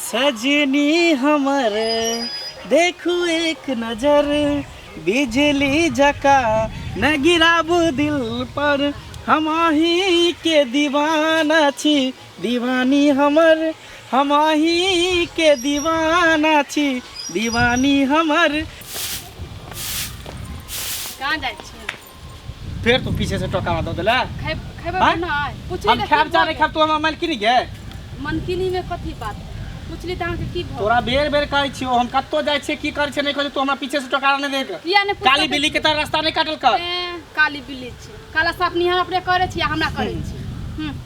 सजनी हमर देखू एक नजर बिजली जका न गिराबू दिल पर हम अहीं के दीवाना छी दीवानी हमर हम अहीं के दीवाना छी दीवानी हमर। कहाँ जाइ छी? फेर तू पीछे से टोकावा दऽ देला। खेबै आँय? नहि पुछली हम तऽ खायब की चाहे भऽ नहि खायब, तू हमर मालकिनी गे? मनकिनी में कथी बात है? पुछली तऽ अहाँके की भऽ तोरा बेर बेर कहै छियौ, हम कतौ जाइ छियै, की करै छियै नहि करै छियै, तू हमरा पीछे से टोकारा नहि दे। किया नहि पूछ काली सकै बिल्ली के छी? तऽ रास्ता नहि काटल कर। ए, काली बिल्ली छी, काला साँप निहार अपने करै छी आ हमरा करै छी।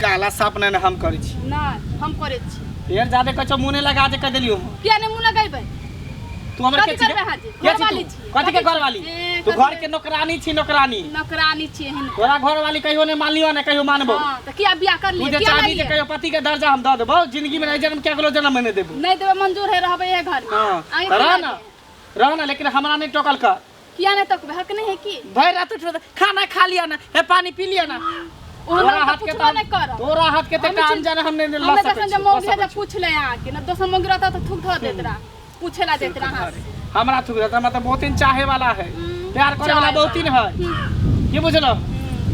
काला साँप नहि, हम करै छी। नहि, हम करै छी। फेर जादे कहै छौ, मुँह नहि लगा जे कहि देलियौ। किया नहि मुँह लगेबै? तू हमर के कथी छी? करबै अहाँ जे? के छी घरवाली तू? छियै। कथी के कथी घरवाली? ए, तू कथी घर के नौकरानी छी, नौकरानी। नौकरानी छियै एहन। तोरा घरवाली कहियो नहि मानलियो, ने कहियो मानबो। हँ तऽ किया बियाह कर तू लिए? जे किया चाहबी जे लागिए? कहियो पति के दर्जा हम दऽ देबौ जिंदगी में, एहि जन्म के अगलो जन्म में नहि देबो। नहि देबै मंजूर है, रहबै एहे घर में। हाँ अहाँके तऽ की रह ना, लागे? रह ना, लेकिन हमरा नहि टोकल कर। किया नहि तकबै? हक नहि है की? भरि रात उठि खाना खा लिया ना, हे पानी पी लिया ना। ओहन तोरा हम हाथ तऽ के पुछबो तऽ नहि करब। तोरा हाथ के तऽ हम काम जाने हम नहि लऽ हमे सकै जखन जे छी, मौगी लऽ है जे सकै छी। पूछ ले अहाँके ने, दोसर मौगी रहता तऽ थूक धऽ देत रहा, पूछे ला देत रहा अहाँ से। हमरा थुक देत? हमरा तऽ बहुत दिन चाहे वाला है, प्यार करे वाला चाहे बहुत दिन है, की बुझलो?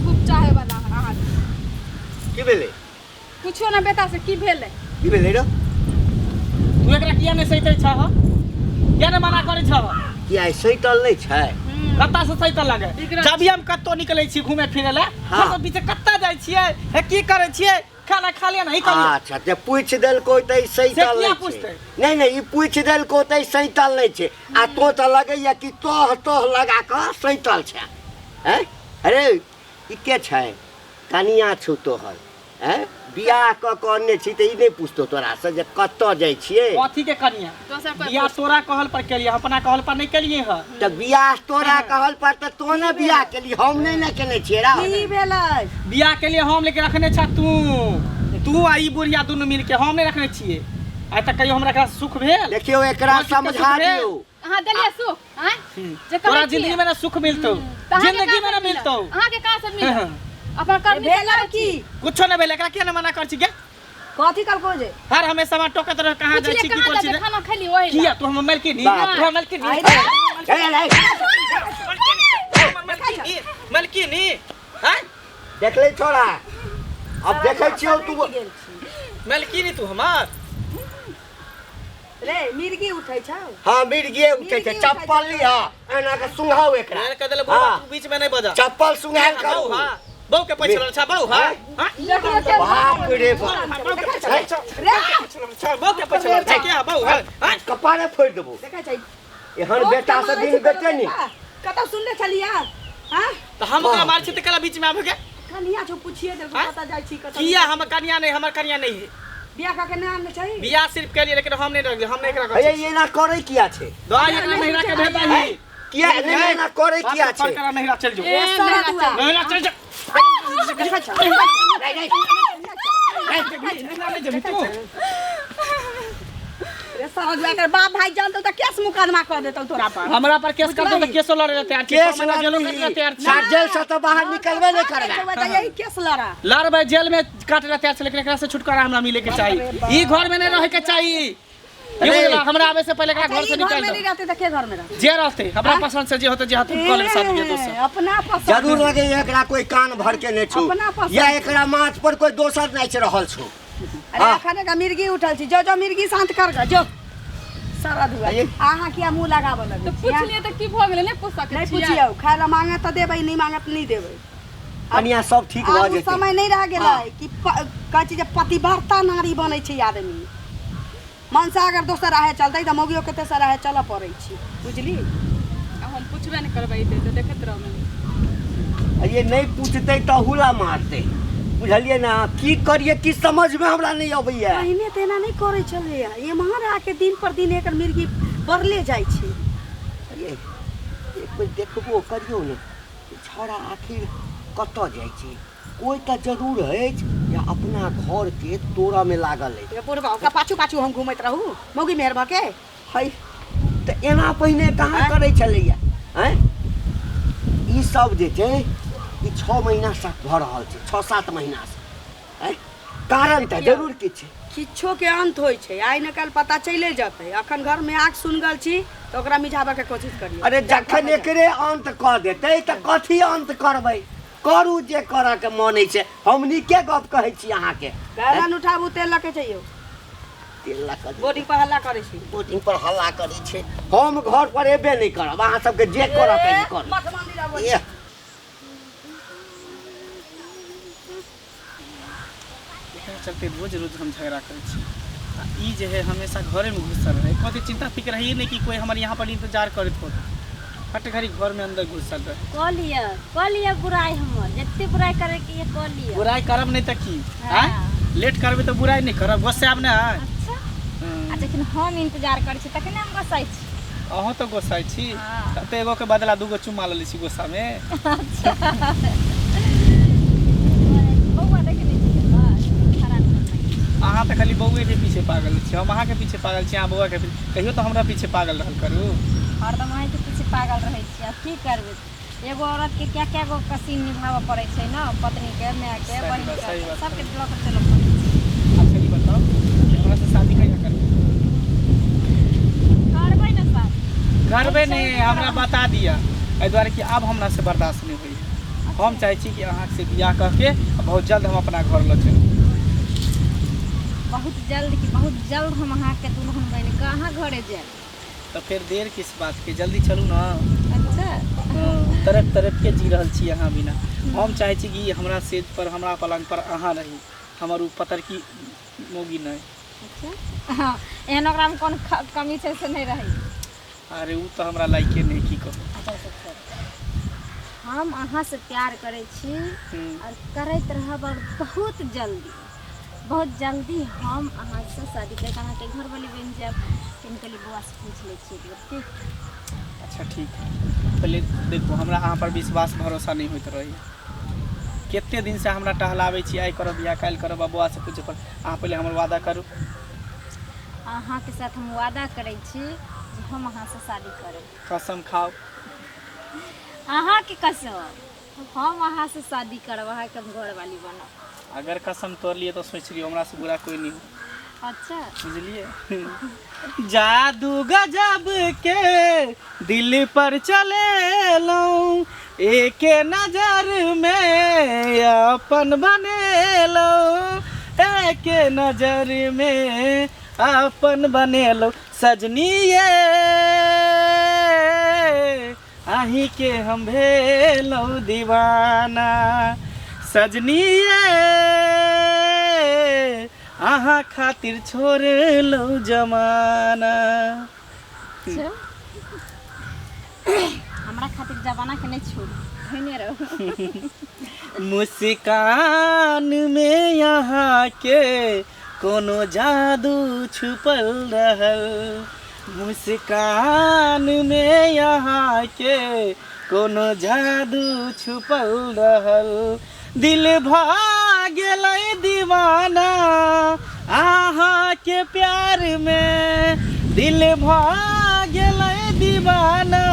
खूब चाहे वाला है अहाँके। की भेलै? पुछियो ने बेटा से की भेलै। की भेलै रो? तू एकरा किया नहि सैतै छह? किया नहि मना करै छह? किया सैतल नहि छै? कत्ता से सैतल लगे? एकरा- जब भी हम कत्तो निकलै छी घूमे फिरे ला, हाँ। हम पीछे कत्ता जाइ छियै, हे की करै छियै, खाना खा लिया नहीं कहलियै? अच्छा, जे पूछि देलको तऽ ई से सैतल किया नहि छै। पूछतै? नहि नहि, ई पूछि देलको तऽ ई सैतल नहि छै, आ तो तऽ लगैया कि तोह तोह लगा कऽ सैतल छै। हैं अरे, ई के छै? कनिया छौ तोहर। हैं, बियाह कऽ कऽ अनने छी तऽ ई नहि पुछतौ तोरासँ जे कतऽ जाइ छियै? कथी के कनिया? दोसर कोइ बियाह तोरा कहल पर केलियै, हम अपना कहल पर नहि केलियै हँ। तऽ बियाह तोरा कहल पर तऽ तो ने बियाह केली, हम नहि ने केने छियै रा। की भेलै? बियाह केलियै हम, लेकिन रखने छ तू, तू आ ई बुढ़िया दुनू मिलके। हम नहि रखने छियै। आइ तक कहियो हमरा एकरा सुख भेल? देखियौ, एकरा तोरा सुख समझा भेल? दियौ। अहाँ देलियै सुख? आँय जे तोरा कहै जिंदगी छियै। में ना सुख मिलतौ, तऽ अहाँके जिंदगी में कहाँ ना से मिलत? मिलतौ। अहाँके कहाँ से मिलत? अपन कर्मी से भेलै करै की? छी। कुछो नहि भेल। एकरा किया नहि मना कर छी गे? कथी कहलको जे? हर हमेशा हमरा टोकत रह, कहाँ जाइ पुछलियै छी, की कहाँ करै छी जाइ रे? छी, खाना खेली ओहि किया तू हमर मालकिनी? बाप तू हमर मालकिनी? आइ रे। हे, हे, मालकिनी, मालकिनी हैं? देखले छोड़ा, अब देखै छियौ तू। मालकिनी तू हमर? रे, मिर्गी उठै छौ? हाँ, मिर्गिए उठै छै। मिर्गी उठै चप्पल छै। लिह, एना के सुंघाउ एकरा। मेरे कह देले बुढ़वा, हाँ। तू बीच में नहीं बजा। चप्पल सुंघायल बहू करू। हाँ, बहू के पैसा लड़ छा बहू। हाँ हाँ। देखियौ के। बाप रे बाप। बहू के पैसा लड़ छा, बहू के पैसा लड़ छा क्या बहू? हाँ हाँ। कपारे फोड़ि देबो। देखै छै। एहन बेटा से दिन बेटे नी। कतौ सुनने छलियै? हाँ। तो हम ओकरा मार छी त कला बीच में आबे के? कनिया छौ, पुछिए देलको। आँय? कतऽ जाइ छी, कतऽ? किया हमर कनिया नहीं? हमर कनिया नहीं है। बियाह कऽ के नहि आनने छै? बियाह सिर्फ केलिए, लेकिन हम नहीं रखलिए, हम नहीं एकरा हे, कहै छी। एना करै किया छै? दवा एकरा नहिरा के भेज दही। किया नहि, एना करै किया छै? करा नहिरा चल जो। ए, सारा नहिरा दुआ। चल। नहिरा चल जो। देखै छौ? नहिरा नहीं जेबही तू। रे सारा दुआ, एकर बाप भाई जानतौ तऽ केस मुकदमा कऽ देतौ तोरा पर। हमरा पर केस कर दो त केसो लड़े ला तैयार छी। केस 6 महीना जेलो काटे ला तैयार छी। जेल से तऽ बाहर निकलबे नहि करबै। तऽ यही केस लड़ा। लड़बै, जेल में काटे ला तैयार छी, लेकिन एकरा से छुटकारा हमरा मिले के चाही। ई घर में नहीं रहे के चाही। ये बुझला, हमरा आवे से पहले एकरा घर से ई घर निकाल में दो। नहीं रहते तऽ के घर में रहते? जे रहते, हमरा पसंद से जे होते, जे होते कॉलेज साथ के दोस्त। ए, अपना पसंद। जरूर लगे एकरा कोई कान भर के नहि छौ अपना पसंद। या एकरा माथ पर कोई दोसर नाचि रहल छौ। अरे, हाँ। अखन एकर मिर्गी उठल छी, जो जो मिर्गी शांत कर ग जो सारा धुआ। अये। अहाँ किया मुँह लगाबऽ लगै तऽ छी, आँ? पुछलियै तऽ की भऽ गेलै? नहि पूछ सकै नहि छियै? पुछियौ, खाय लए मांगत तऽ देबै, नहि मांगत नहि देबै। कनिया, सब ठीक भऽ आब ओ जेतै। समय नहि रह गेलै कि कहै छै जे पतिव्रता नारी बनै छै आदमी। मनसा अगर दोसर राहे चलतै तऽ मौगियो के तेसर राहे चलऽ पड़ै छै, बुझली? आब हम पुछबे नहि करबै, एते तऽ देखैत रहबै। ये नहि पूछतै तऽ हुला मारतै, बुझलियै ने? की करियै, की समझमे हमरा नहि अबैया। पहिने तऽ एना नहि करै छलैया, एम्हर आके दिन पर दिन एकर मिर्गी बढ़ले जाइ छै। ये एक बेर देखबो करियौ ने, ई छौड़ा आखिर कतऽ जाइ छै? कोइ तऽ जरूर अछि जे अपना घरके तोड़ऽमे लागल अछि। रे बुढ़बा, ओकरा पाछू पाछू हम घुमैत रहू मौगी मेहर भऽ के? है तऽ एना पहिने कहाँ करै छलैया? आँय, ई सब जे छै ई 6 महीनासँ भऽ रहल छै, 6-7 महीनासँ। आँय, कारण तऽ जरूर किछु छै। किछो के अंत होइ छै, आइ न काल्हि पता चलि जेतै। अखन घर में आग सुनगल छी तऽ ओकरा मिझाबऽ के कोशिश करियौ। अरे जखन एकरे अंत कऽ देतै तऽ कथी अंत करबै? करू जे करऽ के मन छै। हम नीके गप कहै छी अहाँके। गर्दन उठाबू, तेल लऽ के जइयौ। तेल लऽ कऽ बोर्डिंग पर हल्ला करै छी। बोर्डिंग पर हल्ला करै छै। हम घर पर एबे नहि करब, अहाँ सबके जे करऽ के करू। मठ मंदिर आबै। एह, एकरा चलते रोज रोज हम झगड़ा करै छी। आ ई जे है हमेशा घरेमे घुसल रहै, कथी चिंता फिक्र है नहि कि कोई हमर यहाँ पर इंतजार करैत होत। हट घड़ी घर में अंदर घुसल रहे। कऽ लिअ, कऽ लिअ बुराइ, हमर जते बुराइ करैके यऽ कऽ लिअ। बुराइ करब नहि तऽ की? हाँ। आँय, लेट करबै तऽ बुराइ नहि करब, गोस्साएब नहि? अच्छा, आ जखन हम इंतजार करै छी तखने हम गोसाइ छी। अहूँ तऽ गोस्साइ छी। हाँ। तब तऽ एगो के बदला दूगो चुम्मा लऽ लै छी गोस्सामे। बौआ देखे नहि छियै, बस खराब समय। अहाँ तऽ खाली बौएके पीछे पागल छी। हम अहाँके पीछे पागल छी, अहाँ बौआके पीछे। कहियो तऽ हमरा पीछे पागल रहल करू। हरदम अहीँके पीछे पागल रहै छी। आब की करबै, एगो औरतके क्या क्या गो कसीन निभाबऽ पड़ै छै ने, पत्नीके, मायके, सही बात, बहिनके, सही बात। सबके लऽ कऽ चलऽ पड़ै छै। अच्छा ई बताउ कि हमरा से शादी कहिया करबै? करबै ने शादी। करबै नहि, हमरा बता दिअ। एहि दुआरे कि आब हमरा से बर्दाश्त नहि होइए। हम चाहै छी कि अहाँसँ बियाह कऽ के बहुत जल्द हम अपना घर लऽ चलू। बहुत जल्द कि बहुत जल्द हम अहाँके दुल्हन बनि कऽ अहाँ घरे जायब। तऽ फेर देर किस बातके? जल्दी चलू ने। अच्छा। हँ, तड़प तड़प के जी रहल छी अहाँ बिना। हम चाहै छी कि हमरा सेज पर, हमरा पलंग पर अहाँ रही, हमर ओ पतरकी मौगी नहि। अच्छा, हँ, एहन ओकरामे कोन कमी छै से नहि रहै? अरे ओ तऽ हमरा लाइके नहि, की कहू। अच्छा, से छोड़ू। हम अहाँसँ प्यार करै छी आओर करैत रहब, आओर बहुत जल्दी, बहुत जल्दी हम अहाँसँ शादी करिके अहाँके घरवाली बनि जायब। हम कहलियै बौआसँ पूछि लै छियै एक बेर की। अच्छा ठीक है। पहिले देखू, हमरा अहाँ पर विश्वास भरोसा नहि होइत रहैए। कते दिनसँ हमरा टहलाबै छी, आइ करब बियाह, काल्हि करब, आ बौआसँ पूछै पर। अहाँ पहिले हमर वादा करू। अहाँके साथ हम वादा करै छी जे हम अहाँसँ शादी करब। कसम खाउ। अहाँके कसम, हम अहाँसँ शादी करब, अहाँके हम घरवाली बनब। अगर कसम तोड़लियै तऽ सोचि लियौ, हमरा से बुरा कोइ नहि हो। अच्छा। बुझलियै? जादू गजब के दिल पर चलेलहुँ, एके नजर में अपन बनेलहुँ, एके नजर में अपन बनेलहुँ। सजनी ये, अहीं के हम भेलहुँ दीवाना। सजनी ये, अहाँ खातिर छोड़लहुँ जमाना। अच्छा, हमरा खातिर जमाना के नहि छोड़ू, धैने रहू। मुस्कान में यहाँ के कोनो जादू छुपल रहल, मुस्कान में यहाँ के कोनो जादू छुपल रहल। दिल भऽ गेलै दीवाना अहाँ के प्यार में, दिल भऽ गेलै दीवाना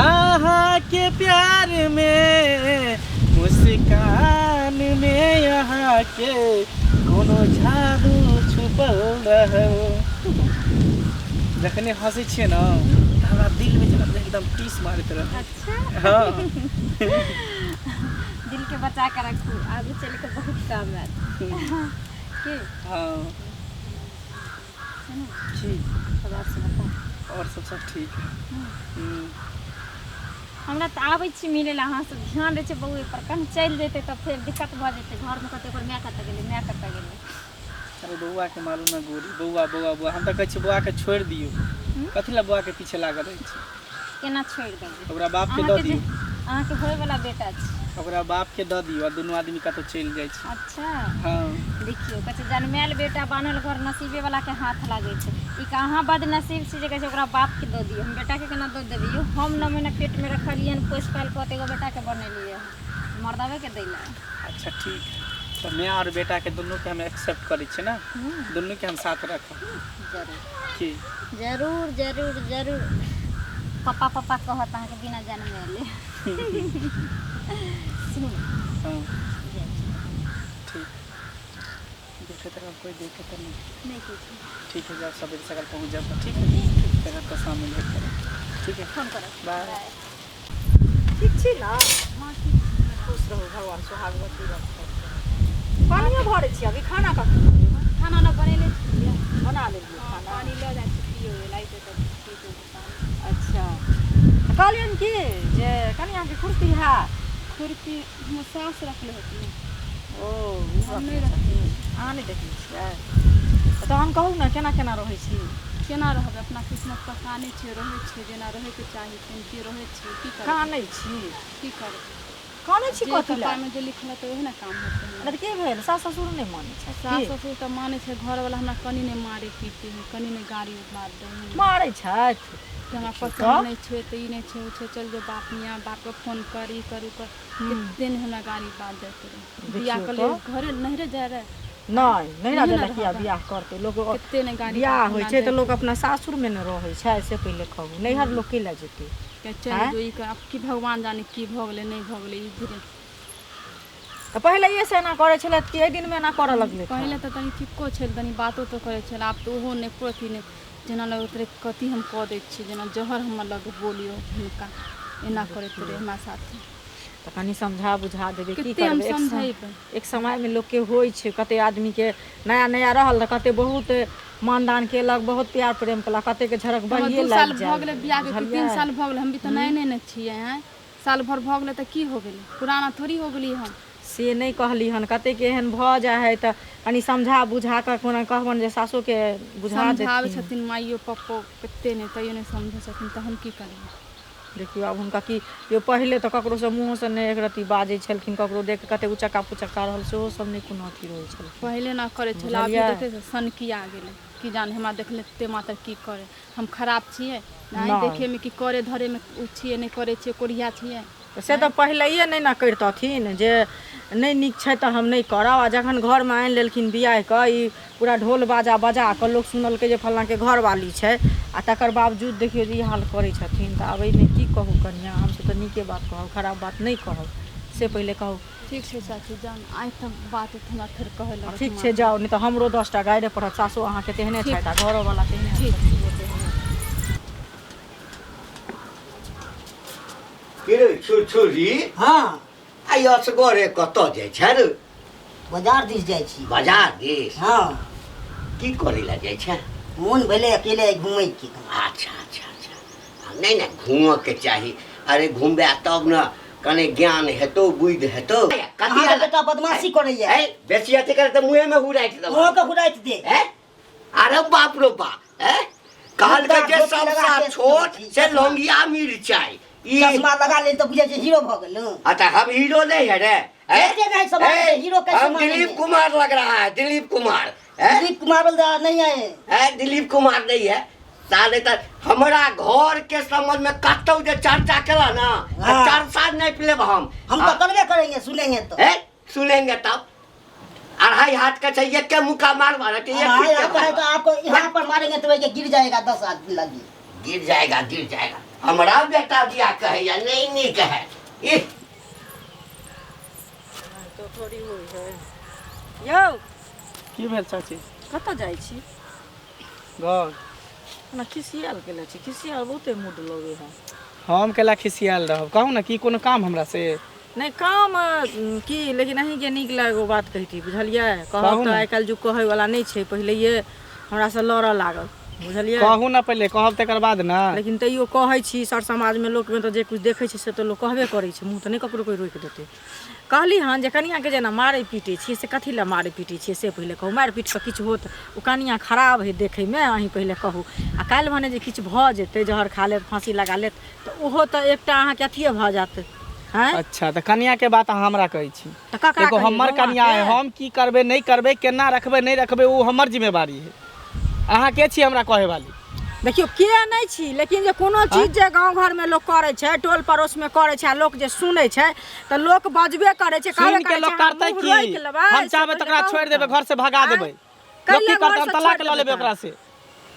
अहाँ के प्यार में। मुस्कान में यहाँ के कोनो जादू छुपल रहल। जखने हँसै छियै ने तऽ हमरा दिलमे जेना एकदम टीस मारैत रहै। अच्छा। हँ। दिल के बचा के रखू, आगू चल के बहुत काम आयत की। हँ। है ना? की? सब और सब बताउ। और सब सब ठीक है। हमरा तऽ आबै छी मिलै लए, अहाँ सब ध्यान रहै छै बौए पर, कहीं चलि जेतै तऽ फेर दिक्कत भऽ जेतै घरमे, कहतै ओकर माय कतऽ गेलै, माय कतऽ गेलै। अरे बौआके मारू ना गोली। बौआ बौआ बौआ, हम तऽ कहै छी बौआके छोड़ि दियौ। कथी लए बौआके पीछे लागल रहै छी? केना छोड़ि देबै? ओकरा बापके दऽ अहाँके जे दियौ। अहाँके होयवला बेटा छै। ओकरा बापके दऽ दियौ आ दुनू आदमी कतहु चलि जाइ छै। अच्छा। हँ। देखियौ, कहै छै जन्मायल बेटा बान्हल घर नसीबे वाला के हाथ लागै छै। ई कहाँ बदनसीब छै जे कहै छै ओकरा बापके दऽ दियौ। हम बेटाके केना दऽ देबै यौ? हम 9 महीना पेटमे रखलियै हन, पोसि पालि कऽ एगो बेटाके बनेलियै हन, मर्दबेके दै लए? अच्छा ठीक है, तऽ माय आओर बेटाके दुनूके हम एक्सेप्ट करै छियै ने, दुनूके हम साथ रखब। जरूर। की? जरूर जरूर जरूर। पप्पा पप्पा कहत अहाँके बिना जन्मेले। सुनू ने। हँ। जाइ छी। ठीक। देखे तक कोई देखे तो नहीं। नहीं कुछ। ठीक है, जाओ सवेरे सकाल पहुँच जाओ, ठीक है? तकर तो शाम में भेंट करब, ठीक है? फोन करब। बाय। ठीक छी ना? खुश रहू, भगवान सोहागवती रखत। पानियो भरै छी अभी? खाना कखन बनेबै? खाना उना बनेने छियै। बना लेलियै हाँ, खाना? पानी लऽ जाइ छी पियै लए, लाइट तऽ पी देबै पानी। अच्छा, तऽ कहलियनि कि जे कनि अहाँके खुरपी हैत? खुरपी हमर सास रखले होती। ओ ओ हम नहि रखने रखने। छथिन, अहाँ नहि देखने छियै? तऽ तहन कहू ने, केना केना रहै छी? केना रहबै? अपना किस्मत पर कानै छियै, रहै छियै जेना रहैके चाही तेनाहिते रहै छियै। की करबै? कानै छी? की करबै? कानै छी जे कथी लए? कपारमे जे लिखल हेतै ओहे ने काम हेतै। नहि तऽ की भेल, सास ससुर नहि मानै छथि? सास की ससुर तऽ मानै छै, घरवला हमरा कनि नहि मारै पीटै है, कनि नहि गाड़ी मार दै है। मारै छथि? कि हमरा देखियौ पसन्द तऽ नहि छै तऽ ई नहि छै ओ छै, चल जो बाप मियाँ, बापके फोन कर, ई कर, उ कर, कते ने हमरा गाड़ी बात दैत रहै। बियाह देखियौ कऽ तऽ घरे नहिरे जाइ रहै। नहि, नैहरा नहिये ने जाइ किया रहबै। बियाह करतै लोक? कते ने गाड़ी बियाह बात होइ हमरा छै तऽ दैत लोक रहै। अपना सासुरमे ने रहै छै, से पहिले कहू, नैहर लोक की लए जेतै? के चलि आँय? जो ई कर। आब की भगवान जाने की भऽ गेलै, नहि भऽ गेलै ई धीरे। तऽ पहिलैएसँ एना करै छलथि कि एहि दिनमे एना करऽ लगलै? पहिले तऽ तनी ठीको छल, तनी बातो तऽ करै छल, आब तऽ ओहो नहि, एको अथी नहि। जेना लगैत रहै कथी हम कऽ दै छियै, जेना जहर हमर लग बोलियो हुनका, एना करैत रहै हमरा साथे। तऽ कनि समझा बुझा देबै, की कते हम करबै? समझेबै? एक समयमे लोकके होइ छै, कते आदमीके नया नया रहल तऽ कते बहुत मानदान केलक, बहुत प्यार प्रेम केलक, कतेके झड़क हमर बढ़िए 2 साल लागि भऽ गेलै जाइ, बियाहके कि 3 बुझलियै? साल भऽ गेलै, हम भी तऽ नए नए ने छियै। आँय, साल भर भऽ गेलै तऽ की हो गेलै? पुराना थोड़ी हो गेली हम। से नहि कहली हन, कतेक एहन भऽ जाइ हइ, तऽ कनि समझा बुझा कऽ कोना कहबनि जे सासोके बुझा समझाबै देथिन। छथिन माइयो पप्पो कते नहि, तैयो नहि समझै छथिन, तऽ हम की करबै? देखियौ आब हुनका की यौ, पहिले तऽ ककरोसँ मुँहोसँ नहि एक रत्ती बाजै छलखिन, ककरो देख कऽ कतेक उचक्का पुचक्का रहल सेहो सब नहि कोनो अथी रहै छलखिन। पहिले ना करै छलै, अभी बुझलियै? देखै छै सनकिया गेलै। की जाने हमरा देखले मात्र की करे? हम खराब छियै? नहि नहि। देखैमे कि करे धरेमे ओ छियै? नहि करै छियै, कोढ़िया छियै? से तऽ पहिलैए नहि ने करितथिन जे नहि नीक छै तऽ हम नहि करब। आ जखन घरमे आनि लेलखिन बियाह कऽ, ई पूरा ढोल बाजा बजा कऽ लोक सुनलकै जे फल्लाँके घरवाली छै, आ तकर बावजूद देखियौ जे ई हाल करै छथिन, तऽ आब एहिमे की कहू कनिआँ? हमसभ तऽ नीके बात कहब, खराब बात नहि कहब, से पहिले कहू। ठीक छै चाची, जान आइ तऽ बात हमरा फेर कहै लगत। ठीक छै, जाउ, नहि तऽ हमरो 10 टा गाड़ि पड़त। सासो अहाँके तेहने ठीक। छथि आ घरोवला तेहने आ ठीक। ससुरो तेहने। की रे छुरछुरी? हाँ। आइ असगरे कतऽ जाइ छै रे? बाजार दिस जाइ छी। बाजार दिस? हाँ। की करै लए जाइ छै? मोन भेलै अकेले घुमै के। अच्छा अच्छा अच्छा, नहि नहि, घूमऽके चाही। अरे घुमबे तब ने कने ज्ञान हेतौ, बुद्धि हेतौ। कथी? अहाँके बेटा बदमाशी करैया। है, बेसी अथी करे तऽ मुँहेमे हुराटि देबौ। मुँह के हुराटि दे। हैं? अरे बाप रो बाप, हैं? कहलकै जे धोती लगा सबसँ के छोट छी, से चश्मा। लौंगिया मिरचाइ ई। चश्मा लगा ले तऽ बुझै छै हीरो भऽ गेल। अच्छा, हम हीरो नहीं है रे, हैं? कैसे नहीं समझ हैं? हीरो कैसे हम मानेंगे? दिलीप कुमार लग रहा है, दिलीप कुमार, हैं? दिलीप कुमार बोल नहीं आए। हैं? दिलीप कुमार नहीं है साले, तऽ हमरा घर के संबंध में कतौ जे चर्चा केला ना, तऽ चर्चा नहीं लेब हम। हम तो करबे करेंगे, सुनेंगे तो। हैं? सुनेंगे तब। अढ़ाई हाथ का चाहिए के मुक्का मार मार के एक अढ़ाई फीट के हाथ है तो मारबा। आपको यहाँ पर मारेंगे तो ये गिर जाएगा, 10 आदमी लगी। गिर जाएगा, गिर जाएगा। हमरा बेटा बियाह कहैया नहीं नीक है इह। तो थोड़ी होइ है यौ। की भेल चाची? कतऽ जाइ छी? घर। हमरा खिसियाल केले छी, खिसियाल बहुते मूड लगै है। हम केला खिसियाल रहब? कहू ने, की कोनो काम हमरा से? नहि काम की, लेकिन अहीँके नीक लागै एगो बात कहिती, बुझलियै? कहू कहब तऽ ने। आइ काल्हि जुग कहैवला नहि छै, पहिलैए हमरासँ लड़ऽ लागल, बुझलियै? कहू ने, पहिले कहब तकर बाद ने। लेकिन तैयो कहै छी, सर समाजमे लोकमे तऽ जे किछु देखै छै से तऽ लोक कहबे करै छै, मुँह तऽ नहि ककरो कोइ रोकि देतै। कहली हन जे कनिआँके जेना मारै पीटै छियै, से कथी लए मारै पीटै छियै, से पहिले कहू। मारि पीट कऽ किछु होत? ओ कनिआँ खराब हइ देखैमे, अहीँ पहिले कहू। आ काल्हि भने जे किछु भऽ जेतै, जहर खा लेत, फाँसी लगा लेत, तऽ ओहो तऽ एकटा अहाँके अथिए भऽ जायत, आँय? अच्छा, तऽ कनिया के बात अहाँ हमरा कहै छी? तऽ ककरा एगो कहियै, हमर कनिया है। बौआके? हम की करबै, नहि करबै, केना रखबै, नहि रखबै, ओ हमर जिम्मेवारी है। अहाँ के छी हमरा कहै वाली? देखियौ, के नहि छी, लेकिन जे कोनो चीज जे गाँव घरमे लोक करै छै, टोल पड़ोसमे करै छै, आ लोक जे सुनै छै तऽ लोक बजबे करै छै, कहबे सुनि के करै लोक छै, अहाँ करतै मुँह की? रोकि लेबै, हम से चाहबै पहिले तऽ ओकरा कहू छोड़ि देबै, तऽ। घर से भगा आँय? देबै। लोक कैले की करतै? हम घरसँ तलाक छोड़ि लऽ देबै लेबै तऽ? ओकरा से।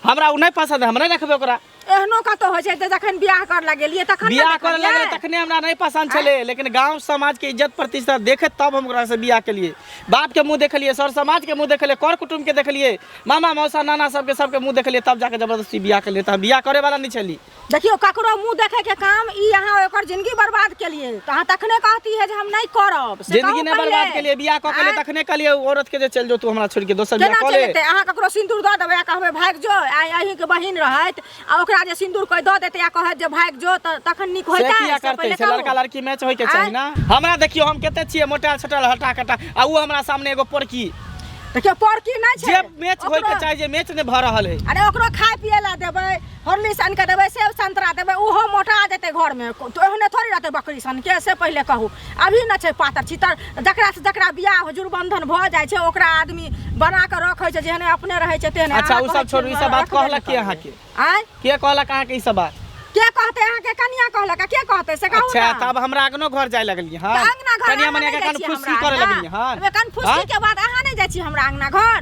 हमरा ओ नहि पसन्द है, हम नहि रखबै ओकरा। एहनो कतौ होइ छै तऽ जखन बियाह कर लए गेलियै तखन ने बियाह करे देखलियै। लगलै तखने हमरा नहीं पसंद छलै, लेकिन गांव समाज के इज्जत प्रतिष्ठा देखे तब हम ओकरा से बियाह केलिए। बाप के मुंह देखलिए, सर समाज के मुंह देखलिए, कर कुटुम्ब के देखलिए, मामा मौसा नाना सबके सबके मुंह देखलिए, तब जाके जबरदस्ती बियाह केलिए। तऽ हम बियाह करे वाला नहीं छली। देखियौ ककरो मुंह देखे के काम ई अहाँ ओकर जिंदगी बर्बाद केलिए तऽ अहाँ तखने कहती है जे हम नहीं करब से जिंदगी कहू नहीं पहिले। बर्बाद केलिए, बियाह कऽ केलिए आँय? तखने कहलिए ओ औरत के जे चल जो तू हमरा छोड़ के दोसर बियाह केना कऽ ले। चलि जेतै? अहाँ ककरो सिन्दूर दऽ देबै आ कहबै भागि जो, आइ अहीँके बहिन रहैत आ ओकरा जे सिन्दूर कोइ दऽ देतै आ कहत जे भागि जो तऽ तखन नीक से होइतै? किया से करतै? पहिले से कहू। लड़का लड़की मैच होय के चाही ना। हमरा देखियो हम कते छियै मोटायल छोटायल हटा कटा, आ उ हमरा सामने एगो पोरकी। देखियौ पोरकी नहि छै जे मैच होय के ओकरो- चाही, जे मैच नहि भऽ रहल है। अरे ओकरो खाय पिए ला देबै, हॉर्लिक्स आनि कऽ देबै, सेब संतरा देबै, ओहो मोटा जेतै घरमे, तऽ ओहने थोड़ी रहतै बकरी सनके। से पहिले कहू अभी न छै पातर छितर, जकरा से जकरा बियाह जुड़बंधन भऽ जाइ छै ओकरा आदमी बना कऽ रखै छै, जेहने अपने रहै छै तेहने। अच्छा अहाँ उ कहै सब छोड़ू, छियै ई सब बात रखबे नहि कहलक के करबै। अहाँके? आँय? के कहलक अहाँके ई सब बात? के कहतै? अहाँके कनिया कहलक आ के कहतै से कहू अच्छा ना। तब हमरा अगनो घर जाय लगलियै हन? तऽ अङ्गना घर कनिया अहाँ मनिया नहि के जाइ छियै कनफुसकी हमरा करे अङ्गना? लगलियै हन? ओहिमे कनफुसकी आँय? के बाद अहाँ नहि जाइ छियै हमरा अङ्गना घर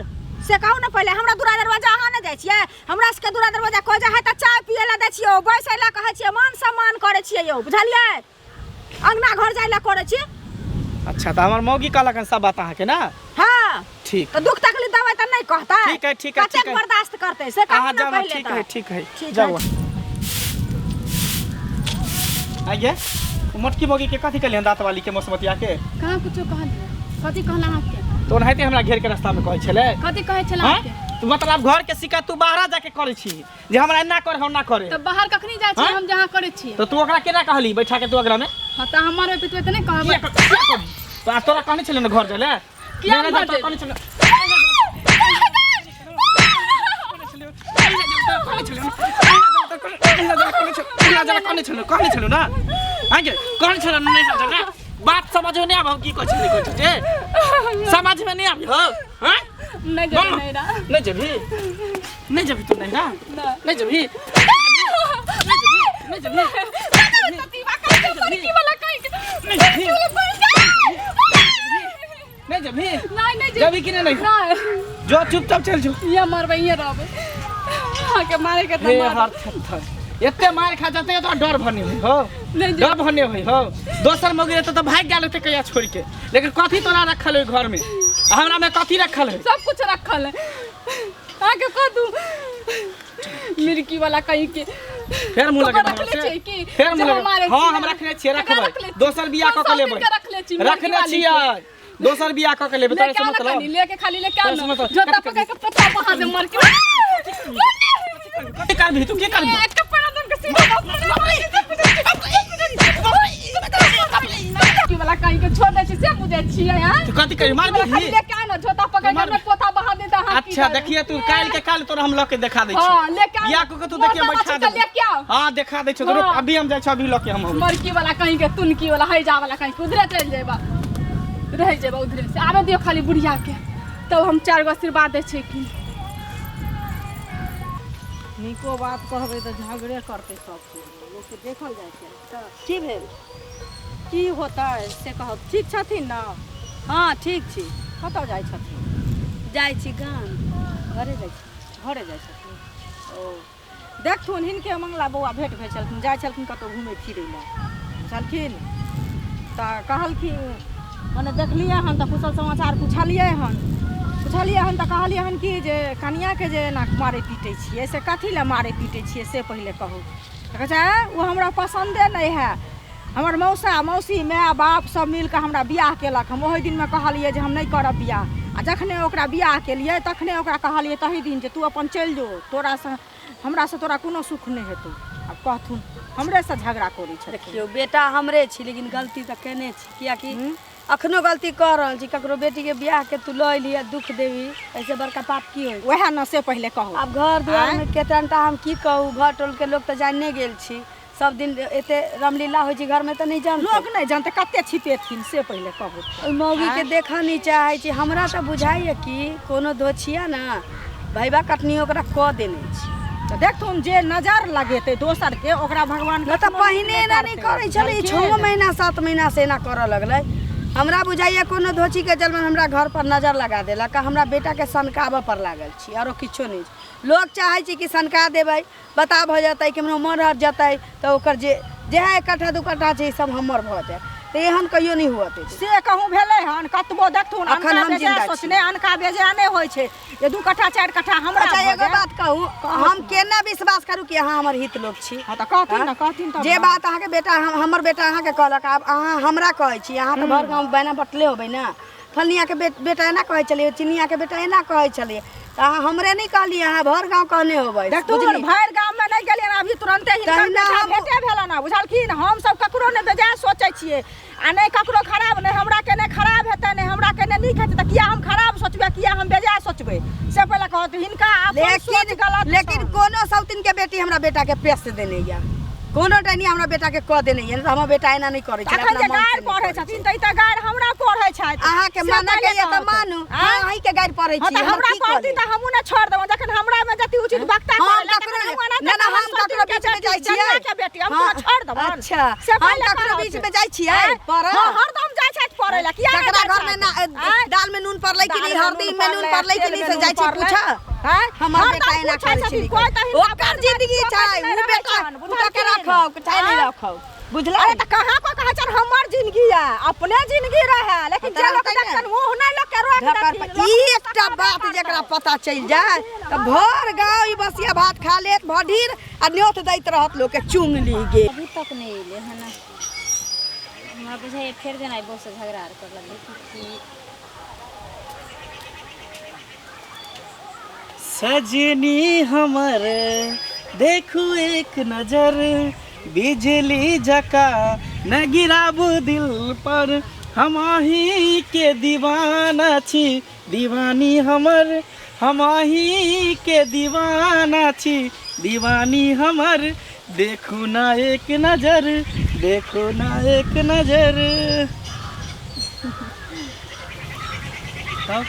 से कहू ने पहिले। हमरा दूरा दरवाजा अहाँ नहि जाइ छियै? हमरा सबके दूरा दरवाजा कोइ जाइ है तऽ चाय पियै लए दै छियै, बैसै लए कहै छियै, मान सम्मान करै छियै यौ, बुझलियै? अङ्गना घर जाइ लए करै छी। अच्छा तऽ हमर मौगी कहलक हन सब बात अहाँके ना? हाँ। ठीक। तऽ दुख तकलीफ देबै तऽ नहि कहतै? ठीक है, ठीक है, कतेक ठीक है। बर्दाश्त करतै से कहू अहाँ ने जाउ ना, पहिले। ठीक तऽ है, ठीक है, ठीक जाउ। है। आइए मोटकी मौगी के कथी कहलियै दाँत वाली के मसमतिया के? कहाँ कुछो कहलियै? कथी कहल अहाँके? तो ओनाहिते हमरा घेर के रास्ता में कहै छलै। कथी कहै छलै हाँ? अहाँके? तू मतलब घर के सिक्का तू बाहर जाके करै छी जे हमरा एना कर हम ना करे। तऽ बाहर कखनी जाइ छियै हाँ? हम जहाँ करै छियै। तो तू ओकरा केना कहली बैठा के तू ओकरा में? हाँ तऽ अहाँ मारबै पिटबै तऽ नहि कहबै? किया किया कहली? तो आज तोरा कहने छलै ने घर जाय ले? किया नहि, घर नहि, तोरा जाय? कहने छलै। कहने छलौ ना आगे, कहने छलौ नहीं समझ ना बात, समझ में नहीं आब की कहै छलै, कहै छै समझ में नहीं आबी हो। हैं? नहि जेबै नैहरा। नहीं जेबही, नहीं जेबही तू नैहरा? नहीं जेबही, नहीं जेबही, नहीं जेबही, नहीं जेबही, नहीं जेबही? नहि, नहि जेबै। जेबही कि नहीं? नहि। जो चुपचाप चल जो। इहाँ मरबै, इहाँ रहबै। अहाँके मारे के तऽ हे मारब। हर थर एते मार खा जाते तो डर भने होइ हो? नहि डर भने होइ हो? दोसर मौगी रहते तऽ भागि गेल होते कहिया छोड़ के, लेकिन कथी तोरा रखल है घर में, आ हमरा में कथी रखल है? सब कुछ रखल है अहाँके। कह दू मिर्की वाला कहीं के फेर मुँह लगे कपड़ा रखले छियै की? फेर मुँह जे लगे? हम मारै हाँ छी हम रखने छियै, केकरा रखबै। रखले छी? दोसर बियाह कऽ के कोन लेबै। शौकीन के रखले छी? मिर्की रखने वाली छियै, के? दोसर बियाह कऽ के लेबै। तोरा लेके से आना मतलब कनी, लेके खाली लेके तोरा से आना। मतलब जोता पकड़ के पोता बहा दे मर के। की करबही तू? की करबही? ए, कपड़ा दम के सीधा की वाला कहीं के छोड़ दै छी से बुझै छियै हैं? तू कथी करी? मार खाली दही? लेके आना, जोता पकड़ के मार। हमरा पोता बहा दे तऽ अहाँ की अच्छा करबै? देखिए तू काल्हि के काल्हि तोरा हम लऽ के देखा दै छी। हाँ, लेके आउ। बियाह कऽ के तू देखिए मौसा बैठा माछी तऽ देबौ। लेके आउ। हाँ देखा दै छियौ तोरो। हाँ। अभी हम जाइ छियौ, अभी लऽ के हम अबै। मरकी वाला कहीं के, तुनकी वाला, हैजा वाला कहीं के, उधरे चलि जेबा, रहि जेबा उधरे से। आबे दियौ खाली बुढ़िया के, तब हम चारि गो आशीर्वाद दै छै कि नीको बात कहबै तऽ झगड़े करतै सब चीज लोकके देखल जाइ छै। तऽ की भेल? की होतै से कहब, ठीक छथिन ने? हँ ठीक छी। कतऽ जाइ छथिन? जाइ छी गाम, घरे जाइ छी। घरे जाइ छथिन? ओ देखथुन, हिनके मंगला बौआ भेँट भेल छलखिन, जाइ छलखिन कतहु घुमै फिरै लए छलखिन तऽ कहलखिन, मने देखलियै हन तऽ कुशल समाचार पुछलियै हन, पुछलियै हन तऽ कहलियै हन कि जे कनिआँके जे एना मारै पीटै छियै से कथी लए मारै पीटै छियै से पहिले कहू। तऽ कहै छै "आँय, ओ हमरा पसन्दे नहि है, हमर मौसा मौसी माय बाप सब मिलकऽ हमरा बियाह केलक, हम ओहि दिनमे कहलियै जे हम नहि करब बियाह, आ जखने ओकरा बियाह केलियै तखने ओकरा कहलियै तही दिन जे तू अपन चलि जो, तोरासँ हमरासँ तोरा कोनो सुख नहि हेतौ। आब कहथुन, हमरेसँ झगड़ा करै छथिन। देखियौ बेटा हमरे छी, लेकिन गलती तऽ केने छी, कियाकि अखनो गलती कऽ रहल छी। ककरो बेटीके बियाहके तू लऽ एलही आ दुख देबही, एहिसँ बड़का पाप की होइ? वएह ने, से पहिले कहू। आब घर दुआरमे केतनटा हम की कहू, घर टोलके लोक तऽ जानिए गेल छी, सब दिन एते रामलीला होइ छै घरमे तऽ नहि जानतै? लोक नहि जानतै, कते छिपेथिन से पहिले कहू। ओहि मौगीके देखऽ नहि चाहै छी। हमरा तऽ बुझाइए कि कोनो दोछिया ने भैबा कटनी ओकरा कऽ देने छै। तऽ देखथुन जे नजर लगेतै दोसरके ओकरा भगवान नहि तऽ कखनो नीक पहिने एना नहि करतै। करै छलै, ई बुझलखिन? 6 महीना 7 महीना से एना करऽ लगलै। हमरा बुझाइए कोनो धोचीके जलमन हमरा घर पर नजर लगा देलक आ हमरा बेटाके सनकाबऽ पर लागल छी, आरो किछो नहि छै। लोक चाहै छै कि सनका देबै, बता भऽ जेतै, केम्हरो मन हटि जेतै तऽ ओकर जे जएह 1 कट्ठा 2 कट्ठा छै सब हमर भऽ जायत, तऽ एहन कहियो नहि हुअ देबै। से कहूँ भेलै हन? कतबो देखथुन अखन अनका हम बेजाय जिंदा छी। सोचने अनका बेजाय नहि होइ छै जे 2 कट्ठा 4 कट्ठा हमरा अच्छा भऽ एगो जाय। बात कहू, हम केना विश्वास करू कि अहाँ हमर हित लोक छी? हँ तऽ कहथिन ने, कहथिन तब जे ने। बात अहाँके बेटा हमर बेटा अहाँके कहलक, आब अहाँ हमरा कहै छी, अहाँ तऽ भर गाँव बैना बटले होबै ने, फलनियाके बेटा एना कहै छलियै, चिनियाके बेटा एना कहै छलियै, तऽ अहाँ हमरे नहि कहलियै, अहाँ भर गाँव कहने होबै। देखथुन बुझलियै? भरि गाममे नहि गेलियै, अभी तुरन्ते हिनकर तहिना बेटा हम- भेटे भेलनि हँ, बुझलखिन? हम सब ककरो नहि बेजाय सोचै छियै आ नहि ककरो खराब, नहि हमरा केने खराब हेतै, नहि हमरा केने नीक हेतै, तऽ किया हम खराब सोचबै, किया हम बेजाय सोचबै, से पहिले कहत हिनका अपन सोच लेकिन गलत लेकिन छनि। कोनो सौतिन के बेटी हमरा बेटा के पेश देने या, कोनो डाइनी हमरा बेटा के कऽ देने या, नहि तऽ हमर बेटा एना नहि करै छलै, अखन अपना जे मन से गारि नहि पढ़ै करै छथिन तऽ ई तऽ गारि हमरा पढ़ै छथि। अहाँके से मानऽ के पहिले यऽ तऽ कहत। मानू, आँय? हँ, अहींके गारि पढ़ै हँ छी, तऽ हमर हमरा की कऽ पढ़ती लेब? तऽ हमहूँ ने छोड़ि देबनि, जखन हमरा मे जते उचित वक्ता हम करैला ककरो तखन हमहूँ एना ना ना तऽ हम ककरो के बीच में बेटी, जाइ छियै। जनिया के बेटी, हम हाँ, कोनो छोड़ि देबनि। अच्छा, से हम पहिले ककरो कहत। बीच में जाइ छियै आँय? पढ़ऽ? हँ, हरदम जाइ छथि पढ़ै लए, किया नहि ककरा जाइ घर में छथि? ना आँय? दाल में नून पड़लै कि दाल नहीं, में हल्दी नून में नून पड़लै, पड़लै कि तेल नहीं, में से नून जाइ छी पड़लै। पूछऽ? आँय? हमर हरदम बेटा एना पूछै करै छै, छथिन, नहि कोइ करै तऽ छै। हिनका ओकर बात जिंदगी बात छै, नहि उ रहै बेटा छनि, पुतोह के बुझलखिन? राखौ चाहे नहि आँय? राखौ, बुझलै? अरे तऽ कहाँ को कहै छनि हमर जिंदगी है, अपने जिंदगी रहे, लेकिन तऽ जे लोक रहतै ने। देखतनि मुँह नहि लोक के रोक ढकर देथिन, पर लोक ई मुँह एकटा तकबे बात करतै। जेकरा पता चलि जाय तऽ भर गाँव ई बसिया भात खा लेत भढीर आ न्योत दैत रहत लोक के चुंगली गे। अभी तक नहि एलै हन, हमरा बुझाइए फेर जेना बॉससँ झगड़ा आर कर लगलै कि की। सजनी हमर देखू एक नजर, बिजली जका न गिराबू दिल पर, हम अहीं के दीवाना छी, दीवानी हमर, हम अहीं के दीवाना छी, दीवानी हमर, देखू ना एक नजर, देखू ना एक नजर। तब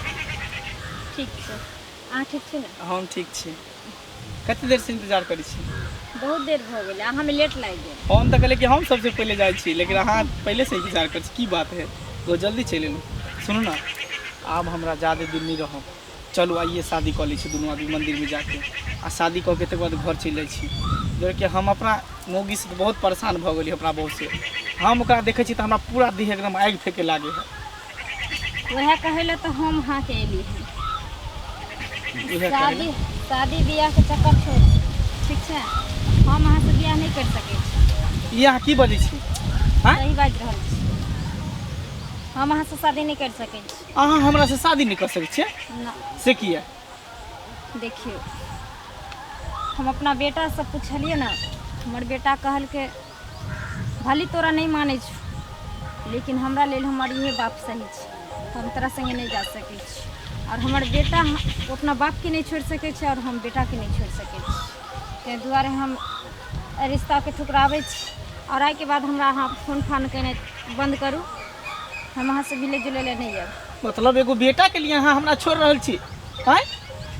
ठीक छै, अहाँ ठीक छी ने? हम ठीक छी। कते देर से इंतजार करै छी? बहुत देर भऽ गेलै, अहाँमे लेट लागि गेल। हम तऽ कहलियै कि हम सबसे पहिले जाइ छी, लेकिन अहाँ पहिले से इंतजार करै छी, की बात है, बहुत जल्दी चलि एलहुँ। सुनू ने, आब हमरा ज्यादे दिन नहि रहब, चलू आइए शादी कऽ लै छी दुनू आदमी मंदिरमे जाके, आ शादी कऽ के तकर बाद घर चलि जाइ छी। देखिए हम अपना मौगीसँ तऽ बहुत परेशान भऽ गेलियै, अपना बहूसँ। हम ओकरा देखै छी तऽ हमरा पूरा देह एकदम आगि फेके लागै है। वएह कहै लए तऽ हम अहाँके एली हन। उएह कहै शादी शादी बियाह के चक्कर छोड़, ठीक छै? हम अहाँसँ बियाह नहि करि सकै छी। ई अहाँ की बजै छी? आँय? सही बाजि रहल छी, हम अहाँसँ शादी नहि करि सकै छी। अहाँ हमरा से शादी नहि कऽ सकै छियै? ना। से किया? देखियौ, हम अपना बेटासँ पुछलियै ने, हमर बेटा कहलकै भले तोरा नहि मानै छौ, लेकिन हमरा लेल हमर इहे बाप सही छै, हम तोरा सङ्गे नहि जा सकै छी। आओर हमर बेटा ओ अपना बापके नहि छोड़ि सकै छै आओर हम बेटाके नहि छोड़ि सकै छी, ताहि दुआरे हम एहि रिश्ताके ठुकराबै छी। आओर आइके बाद हमरा अहाँ फोन फान केनाइ बन्द करू, हम अहाँसँ मिलै जुलै लए नहि आयब। मतलब एगो बेटा के लिए अहाँ हमरा छोड़ रहल छी? आँय?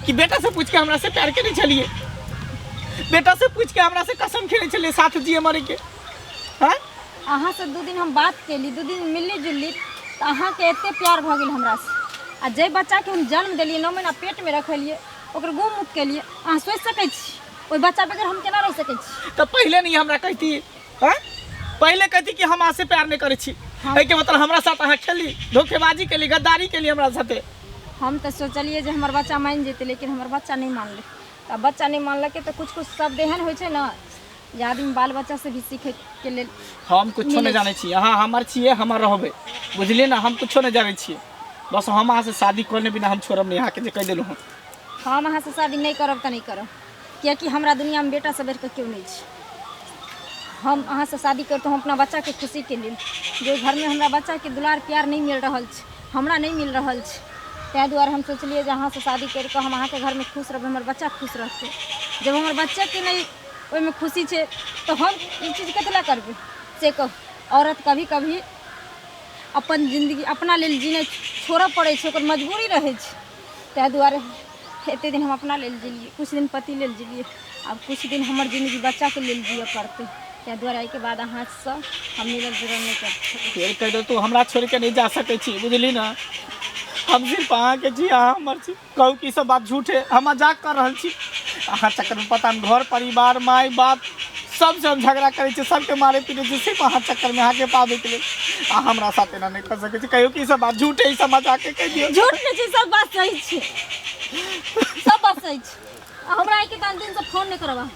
कि बेटा से पूछ के हमरा से प्यार केने छलियै? बेटा से पूछ के हमरा से कसम खेने छलियै साथ जिए मरे के? आँय? अहाँसँ 2 दिन हम बात केली, 2 दिन मिलली जुलली, तऽ अहाँके एते प्यार भऽ गेल हमरासँ। आ जाहि बच्चाके हम जन्म देलियै, 9 महीना पेटमे रखलियै, ओकर गु मूत केलियै, अहाँ सोचि सकै छी ओहि बच्चा बगैर हम केना रहि सकै छी? तऽ पहिले नहीं हमरा कहती, आँय? पहिले कहती कि हम अहाँ से प्यार नहीं करै छी, एहिके मतलब हमरा साथ अहाँ खेली, धोखेबाजी केली, गद्दारी केली हमरा साथे। हम तऽ सोचलियै जे हमर बच्चा मानि जेतै, लेकिन हमर बच्चा नहि मानलै। तऽ बच्चा नहि मानलकै तऽ कुछ कुछ शब्द एहन होइ छै ने जे आदमी बाल बच्चा से भी सीखैके लेल हम कुछो मिलै नहि जानै छी, अहाँ हमर छियै, हमर रहबै, बुझलियै ने? हम कुछो नहि जानै छियै, बस हम अहाँ से शादी करने बिना हम छोड़ब नहि अहाँके, जे कहि देलहुँ हम। हम अहाँसँ शादी नहि करब तऽ नहि करब, कियाकि हमरा दुनियामे बेटासँ बढ़िकऽ केओ नहि छै। हम अहाँसँ शादी करितहुँ अपना बच्चाके खुशीके लेल, जे घरमे हमरा बच्चाके दुलार प्यार नहि मिल रहल छै, हमरा नहि मिल रहल छै, ताहि दुआरे हम सोचलियै जे अहाँसँ शादी करि कऽ हम अहाँके घरमे खुश रहबै, हमर बच्चा खुश रहतै। जब हमर बच्चाके नहि ओहिमे खुशी छै तऽ हम ई चीज कथी लए करबै, से कहू। औरत कभी कभी अपन जिन्दगी अपना लेल जीनाइ छोड़ऽ पड़ै छै, ओकर मजबूरी रहै छै। ताहि दुआरे एते दिन हम अपना लेल जिलियै, कुछ दिन पति लेल जिलियै, आब कुछ दिन हमर जिन्दगी बच्चाके लेल जियऽ पड़तै। ताहि दुआरे एहिके बाद अहाँसँ हम मिलल जुलल नहि करब। फेर कहि दो, तू हमरा छोड़ि के नहीं जा सकै छी, बुझली ना? हम सिर्फ अहाँके छी, अहाँ हमर छी। कहू कि ई सब बात झूठ है? हम मजाक कर रहल छी अहाँ चक्करमे? पता नहीं, घर परिवार माय बाप सबसे हम झगड़ा करै छी, सबके मारे पीटे छी, सिर्फ अहाँ चक्करमे, अहाँके पाबैके लेल। अहाँ हमरा साथ एना नहि कऽ सकै छी। कहियौ कि ई सब बात झूठ है, ई सब मजाके कहि दियौ। झूठ नहि छै, सब बात सही छै, सब बात सही छै। आ हमरा आइके तहन दिनसँ फोन नहि करब अहाँ।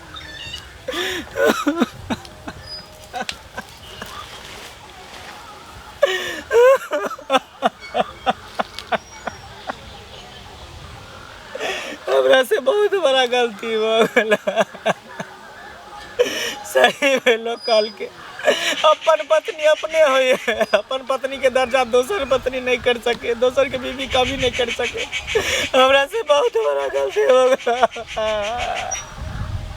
हमरा से बहुत बड़ा गलती भऽ गेल। सही में लोग कहलकै अपन पत्नी अपने होइए, अपन पत्नी के दर्जा दोसर पत्नी नहीं कर सके, दोसर के बीवी कभी नहीं कर सके। हमरा से बहुत बड़ा गलती हो गया।